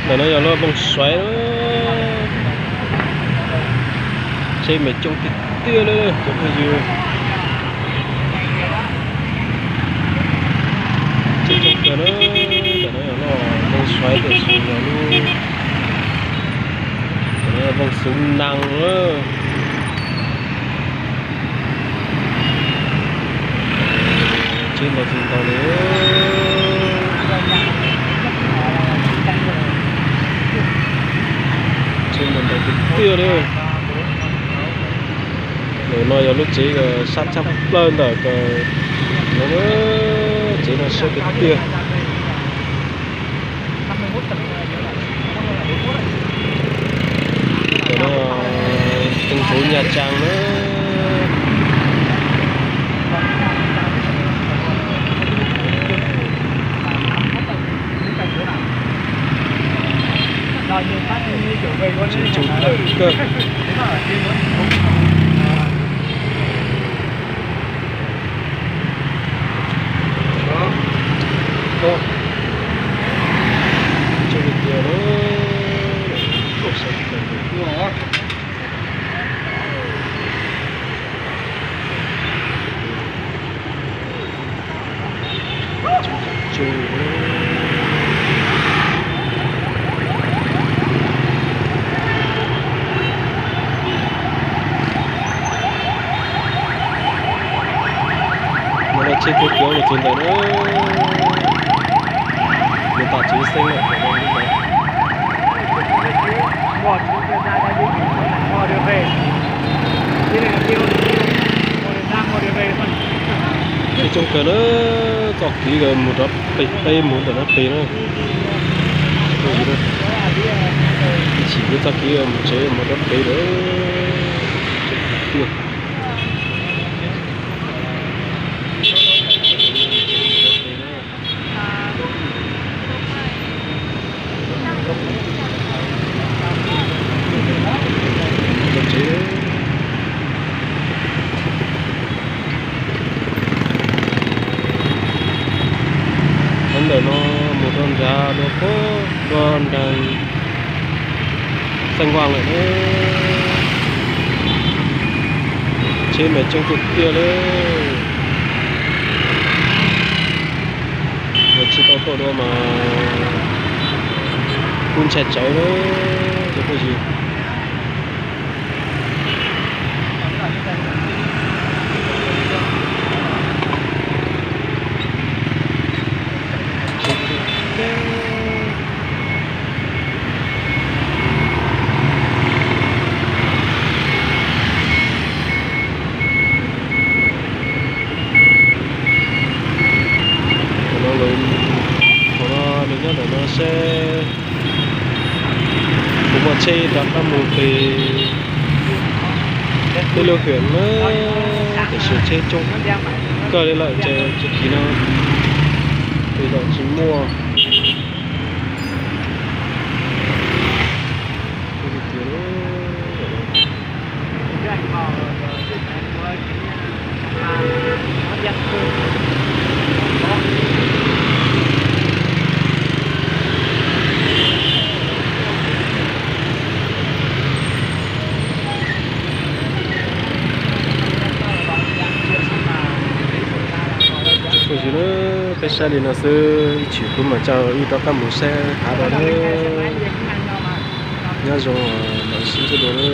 Ntawm no yog lub Voos Xuaiv na. Tsheb mas coob tiag tiag li cov phooj ywg. Tsheb coob kawg na. Ntawm no yog lub Voos Xuaiv tiam sis yog lub, ntawm no yog Voos Xuv Nees na. Tsheb ntau tsis ntau li. Tsheb ntau ntau tiag tiag li. Ntawm no yog lub tsev sab tshaj plaws ntawm ko, tsev no siab tiag tiag. Ntawm no Teev Hluv Nyas Tsaas na. Tsev coob kawg. Coob tiag tiag na. Mus laj tsheb kuj cuav mus txiv ntawm na. Mus tom tsev xeeb lawm. Tsheb coob kawg na, txoj kev mus rov pem peb mus ntawm no pem na. Ib chim peb txoj kev mus tsev mus rov pem lawm. Tiag. Qhov ntawm no mus rau nrad dua pem dua nraag Xeeb Vaj lawm na. Tsheb mas coob tiag tiag li. Yog tsis tau tuaj dua mas kuj ntshai tsawv na cov phooj ywg. Thaum no lawv, thaum no lawv nyob ntawm no seb puas muaj tsheb rov qab mus pem peb lub hwm na, tiam sis tsheb coob kawg li lawm ces tag kis no pem los tsis muaj. Phooj ywg na, peb saib li no xwb, ib chim kuv mam coj ib rov qab mus saib hav dua na. Nyob zoo, mam sib ntsib dua na.